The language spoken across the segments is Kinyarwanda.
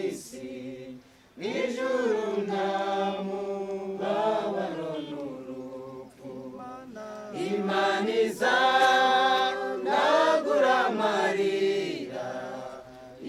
isi, ijuru nta mubabaro n'urupfu. Imana izahanagura amarira,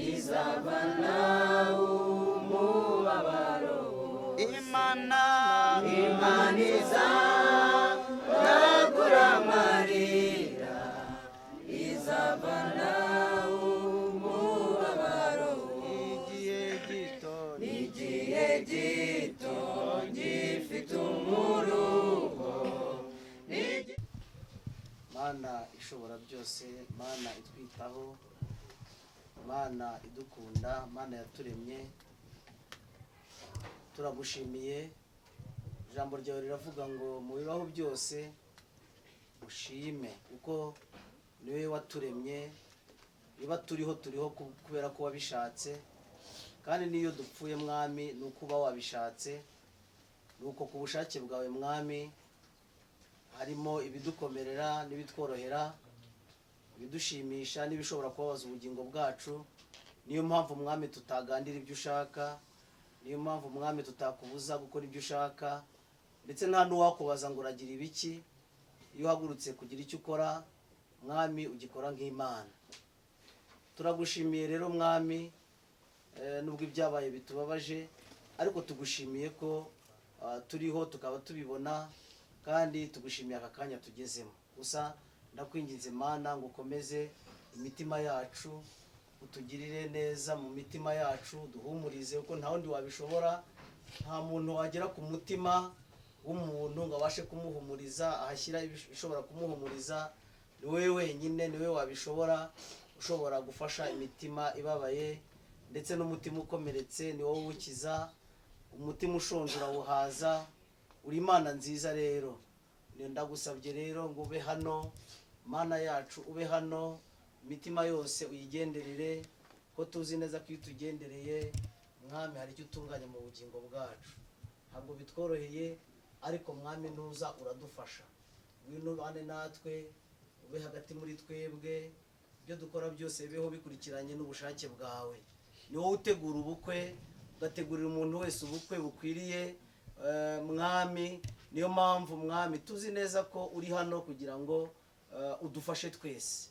izavana umubabaro. Imana. Imana izahanagura amarira, izavana umubabaro. Igihe gito. Igihe gito gifite umuruho. Mana ishobora byose, Mana itwitaho, Mana idukunda, Mana yaturemye, turagushimiye. Ijambo ryawe riravuga ngo mu bibaho byose ushime, kuko niwe waturemye. Niba turiho, turiho kubera ko wabishatse, kandi n'iyo dupfuye, Mwami, ni uko uba wabishatse, ni uko ku bushake bwawe, Mwami. Harimo ibidukomerera n'ibitworohera, ibidushimisha n'ibishobora kubabaza ubugingo bwacu. Niyo mpamvu, Mwami, tutagandira ibyo ushaka. Niyo mpamvu, Mwami, tutakubuza gukora ibyo ushaka, ndetse nta n'uwakubaza ngo uragira ibiki. Iyo uhagurutse kugira icyo ukora, Mwami, ugikora nk'Imana. Turagushimiye rero, Mwami, nubwo ibyabaye bitubabaje, ariko tugushimiye ko turiho tukaba tubibona, kandi tugushimiye aka kanya tugezemo. Gusa ndakwinginze, Mana, ngo ukomeze imitima yacu, utugirire neza mu mitima yacu, duhumurize, kuko nta wundi wabishobora. Nta muntu wagera ku mutima w'umuntu ngo abashe kumuhumuriza, ahashyira ibishobora kumuhumuriza. Ni wowe wenyine, ni wowe wabishobora, ushobora gufasha imitima ibabaye ndetse n'umutima ukomeretse. Ni wowe uwukiza. Umutima ushonje urawuhaza. Uri Imana nziza rero. Ndagusabye rero ngo ube hano, Mana yacu, ube hano, imitima yose uyigenderere, ko tuzi neza ko iyo utugendereye, Mwami, hari icyo utunganya mu bugingo bwacu. Ntabwo bitworoheye, ariko Mwami, nuza uradufasha. Ngwino ubane natwe, ube hagati muri twebwe. Ibyo dukora byose bibeho bikurikiranye n'ubushake bwawe. Ni wowe utegura ubukwe, ugategurira umuntu wese ubukwe bukwiriye, Mwami. Niyo mpamvu, Mwami, tuzi neza ko uri hano kugira ngo udufashe twese.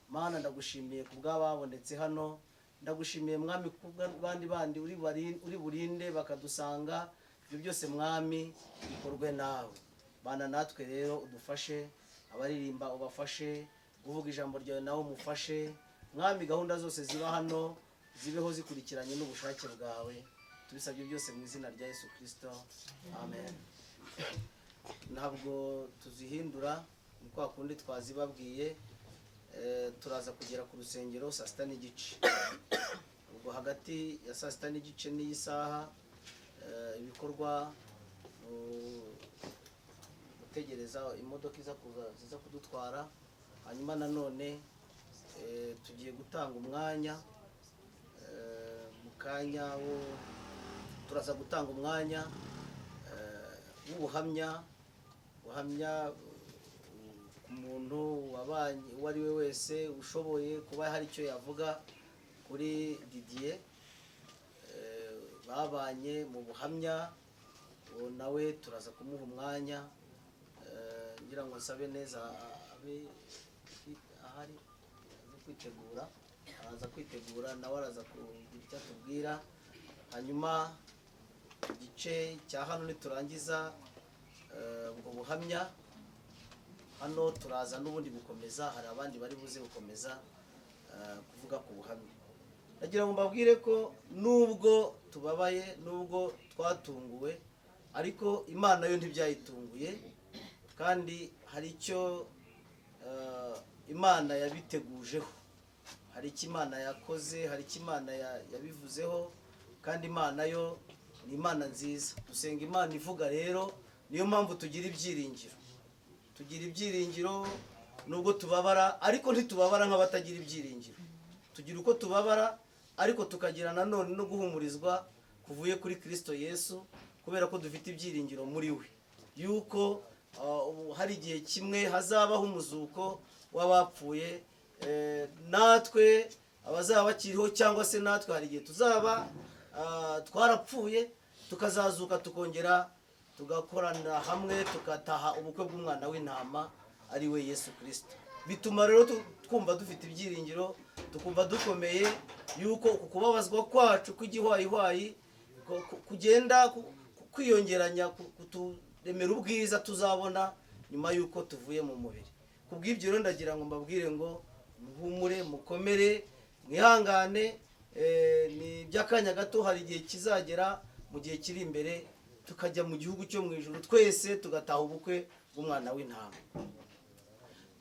Mana, ndagushimiye ku bw'ababonetse hano. Ndagushimiye, Mwami, ku bw'abandi bandi uri burinde bakadusanga. Ibyo byose, Mwami, bikorwe nawe. Bana natwe rero, udufashe. Abaririmba ubafashe, uvuga ijambo ryawe nawe umufashe. Mwami, gahunda zose ziba hano zibeho zikurikiranye n'ubushake bwawe. Tubisabye byose mu izina rya Yesu Kirisito, amen. Ntabwo tuzihindura, ni kwa kundi twazibabwiye. Turaza kugera ku rusengero saa 6:30. Ubwo hagati ya saa 6:30 n'iyi saha, ibikorwa gutegereza imodoka iza kuza ziza kudutwara. Hanyuma nanone tugiye gutanga umwanya, mu kanya wo turaza gutanga umwanya w'ubuhamya, buhamya ku muntu wabanye uwo ari we wese ushoboye kuba hari icyo yavuga kuri Didier, babanye mu buhamya. Uwo nawe turaza kumuha umwanya. Ngira ngo nsabe neza abe ahari aze kwitegura, araza kwitegura, nawe araza kugira icyo atubwira. Hanyuma igice cya hano niturangiza ubwo buhamya hano, turaza n'ubundi gukomeza. Hari abandi bari buze gukomeza kuvuga ku buhamya. Ndagira ngo mbabwire ko nubwo tubabaye, nubwo twatunguwe, ariko Imana yo ntibyayitunguye, kandi hari icyo Imana yabitegujeho, hari icyo Imana yakoze, hari icyo Imana yabivuzeho. Kandi Imana yo ni Imana nziza. Dusenga Imana ivuga rero, niyo mpamvu tugira ibyiringiro. Tugira ibyiringiro nubwo tubabara, ariko ntitubabara nk'abatagira ibyiringiro. Tugira uko tubabara, ariko tukagira nanone no guhumurizwa kuvuye kuri Kirisito Yesu, kubera ko dufite ibyiringiro muri we yuko ubu hari igihe kimwe hazabaho umuzuko w'abapfuye, natwe. Abazaba bakiriho cyangwa se natwe hari igihe tuzaba twarapfuye, tukazazuka, tukongera tugakorana hamwe, tugataha ubukwe bw'umwana w'intama ari we Yesu Kirisito. Bituma rero twumva dufite ibyiringiro, tukumva dukomeye yuko uku kubabazwa kwacu kw'igihwayihwayi kugenda kwiyongeranya kuturemera ubwiza tuzabona nyuma yuko tuvuye mu mubiri. Kubw'ibyo rero ndagira ngo mbabwire ngo muhumure, mukomere, mwihangane, ni iby'akanya gato. Hari igihe kizagera mu gihe kiri imbere tukajya mu gihugu cyo mu ijuru twese, tugataha ubukwe bw'umwana w'intama.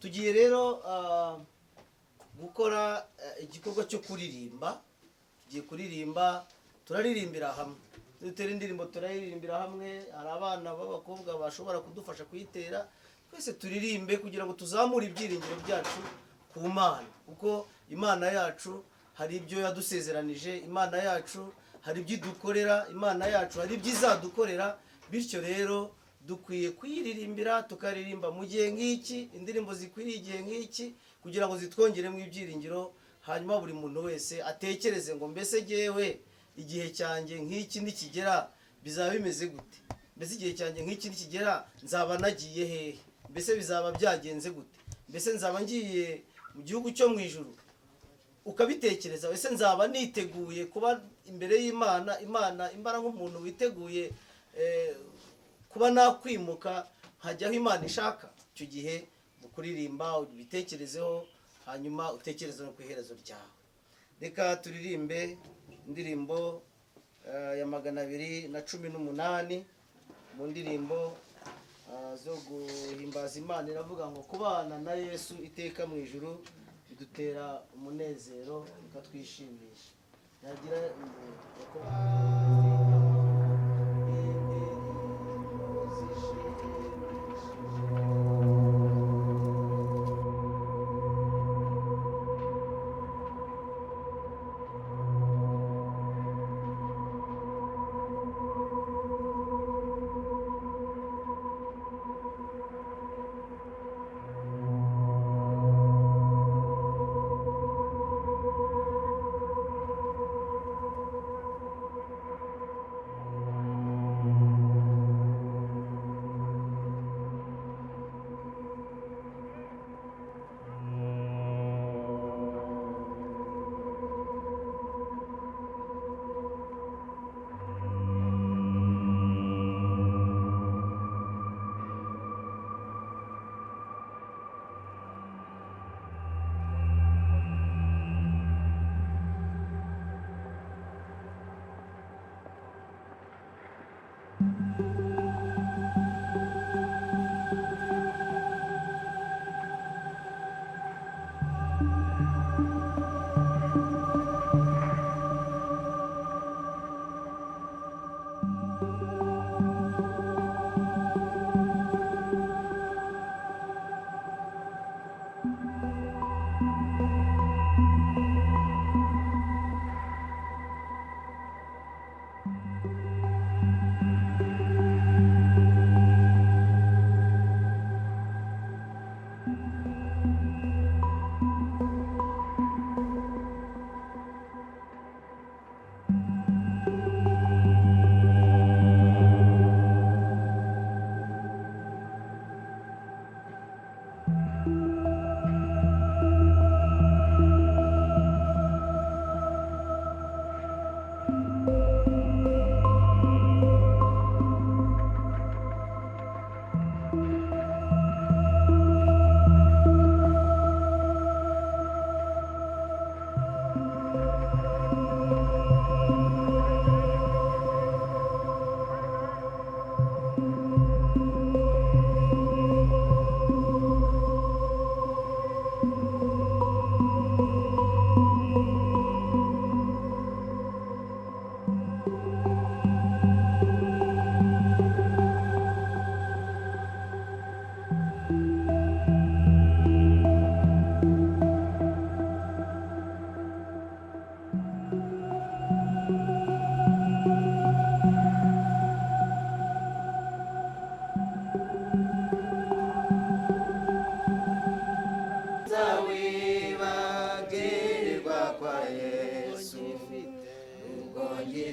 Tugiye rero gukora igikorwa cyo kuririmba. Tugiye kuririmba, turaririmbira hamwe, dutera indirimbo, turaririmbira hamwe. Hari abana b'abakobwa bashobora kudufasha kuyitera. Twese turirimbe kugira ngo tuzamure ibyiringiro byacu ku Mana, kuko Imana yacu hari ibyo yadusezeranije, Imana yacu hari ibyo idukorera, Imana yacu hari ibyo izadukorera. Bityo rero dukwiye kuyiririmbira, tukaririmba mu gihe nk'iki indirimbo zikwiriye igihe nk'iki, kugira ngo zitwongeremo ibyiringiro. Hanyuma buri muntu wese atekereze ngo mbese jyewe igihe cyanjye nk'iki nikigera bizaba bimeze gute? Mbese igihe cyanjye nk'iki nikigera nzaba nagiye hehe? Mbese bizaba byagenze gute? Mbese nzaba ngiye mu gihugu cyo mu ijuru? Ukabitekereza, ese nzaba niteguye kuba imbere y'Imana? Imana imbara nk'umuntu witeguye kuba nakwimuka nkajya aho Imana ishaka. Icyo gihe mu kuririmba ubitekerezeho, hanyuma utekereze no ku iherezo ryawe. Reka turirimbe indirimbo ya 218 mu ndirimbo zo guhimbaza Imana. Iravuga ngo kubana na Yesu iteka mu ijuru bidutera umunezero, bikatwishimisha. Yagira indirimbo zishimishije.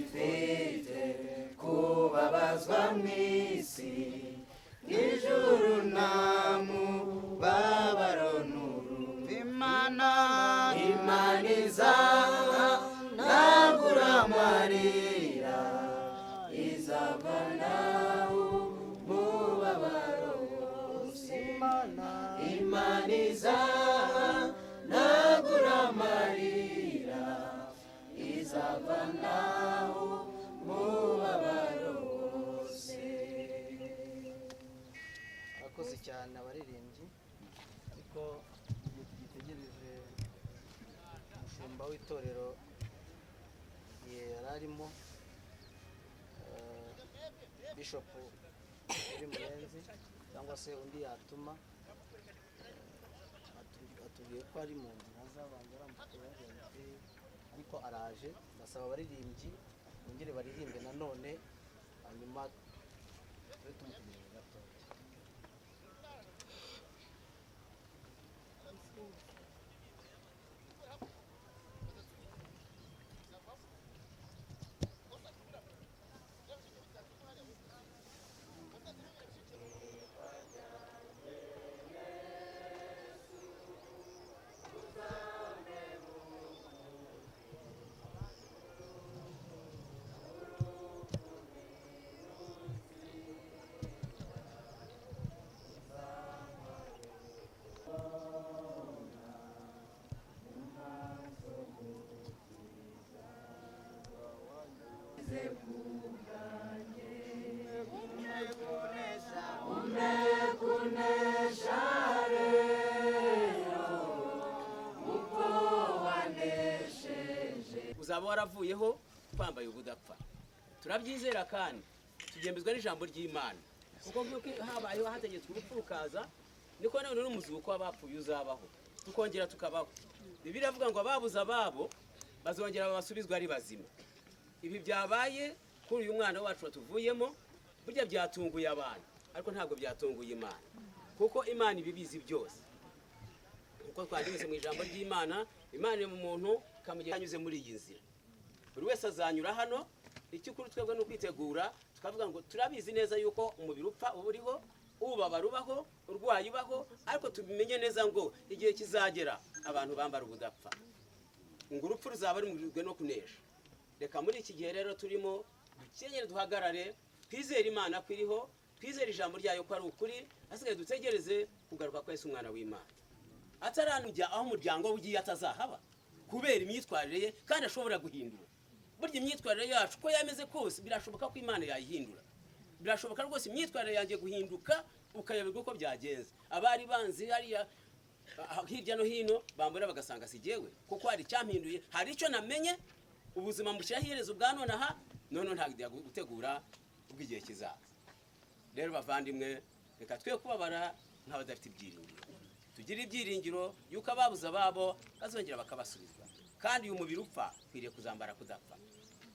ngifite kubabazwa mw'isi n'ijuru nta mubabaro n'urupfu Imana Imana izahanagura amarira izavanaho umubabaro wose Imana Imana izahanagura amarira izavanaho umubabaro wose. Abakoze cyane abaririmbyi, ariko igihe tugitegereje umushumba w'itorero igihe yari arimo Bishop uri Murenzi cyangwa se undi yatuma, atubwiye ko ari mu nzira azabanza arambuka, ariko araje. Ndasaba abaririmbyi bongere baririmbe nanone, hanyuma tube tumutegereje gatoya. Uzaba waravuyeho twambaye ubudapfa. Turabyizera kandi tugembezwa n'ijambo ry'Imana, kuko nk'uko habayeho hategetswe urupfu rukaza, niko none n'umuzuko w'abapfuye uzabaho, tukongera tukabaho. Bibiliya iravuga ngo ababuze ababo bazongera babasubizwe ari bazima. Ibi byabaye kuri uyu mwana wacu watuvuyemo, burya byatunguye abantu, ariko ntabwo byatunguye Imana, kuko Imana ibibizi byose. Kuko twanditse mu ijambo ry'Imana, Imana iri mu muntu ikamugera anyuze muri iyi nzira. Buri wese azanyura hano. Icyukuri twebwe ni ukwitegura, tukavuga ngo turabizi neza yuko umubiri upfa uba uriho, ubabara ubaho, urwaye ubaho, ariko tubimenye neza ngo igihe kizagera abantu bambara ubudapfa, ngo urupfu ruzaba rumurwe no kunesha. Reka muri iki gihe rero turimo dukenyere, duhagarare, twizere Imana ko iriho, twizere ijambo ryayo ko ari ukuri, hasigaye dutegereze kugaruka kwa Yesu umwana w'Imana. Ataranujya aho umuryango we ugiye atazahaba kubera imyitwarire ye, kandi ashobora guhindura. Burya imyitwarire yacu uko yameze kose birashoboka ko Imana yayihindura. Birashoboka rwose imyitwarire yanjye guhinduka, ukayoberwa uko byagenze. Abari banzi hariya hirya no hino bambura bagasanga si jyewe, kuko hari icyampinduye, hari icyo namenye. Ubuzima mbushyiraho iherezo bwa none aha, none ntabwo gutegura ubw'igihe kizaza. Rero bavandimwe, reka twe kubabara nk'abadafite ibyiringiro, tugire ibyiringiro yuko ababuze ababo bazongera bakabasubizwa, kandi uyu mubiri upfa ukwiriye kuzambara kudapfa.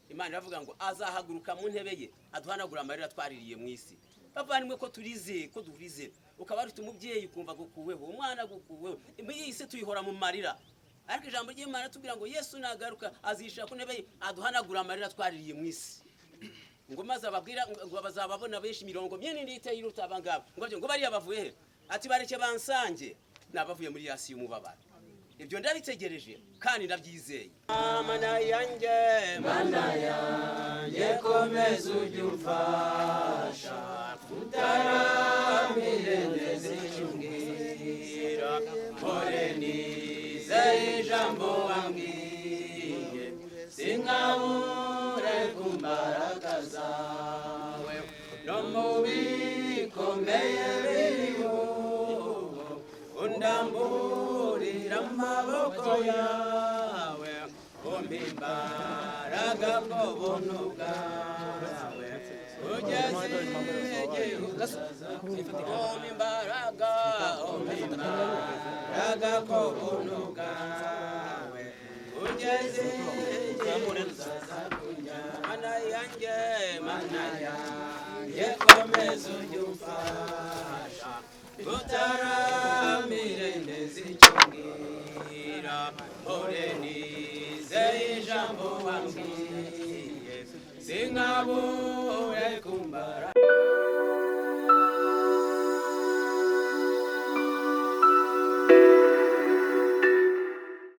Imana iravuga ngo azahaguruka mu ntebe ye aduhanagura amarira twaririye mu isi. Bavandimwe, ko turize, ko durize, ukaba ufite umubyeyi ukumva agukuweho, umwana agukuweho, muri iyi si tuyihora mu marira. Ariko ijambo ry'Imana tubwira ngo Yesu nagaruka azishira ku ntebe ye aduhanagura amarira twaririye mu isi. Ngo maze ababwira ngo bazababona benshi imirongo minini iteye iruta abangaba, ngo bariya bavuye he? Ati bareke bansange, nabavuye muri yasi y'umubabaro. Ibyo ndabitegereje kandi ndabyizeye. Mana yanjye, Mana yanjye, komeza ujye umfasha utaramire neza icyo umbwira, mpore nizeye ijambo wambwiye, sinkabure ku mbaraga zawe no mu bikomeye biriho, undamburira amaboko yawe, umpa imbaraga ku buntu bwawe, ugeze igihe uzaza. Umpa imbaraga, umpa imbaraga ku buntu bwawe, ugeze igihe uzaza kunjyana. Mana yanjye, Mana yanjye, komeza ujye umfasha utaramire neza icyo umbwira, mpore nizeye ijambo wambwiye, Sinkabure kumbara.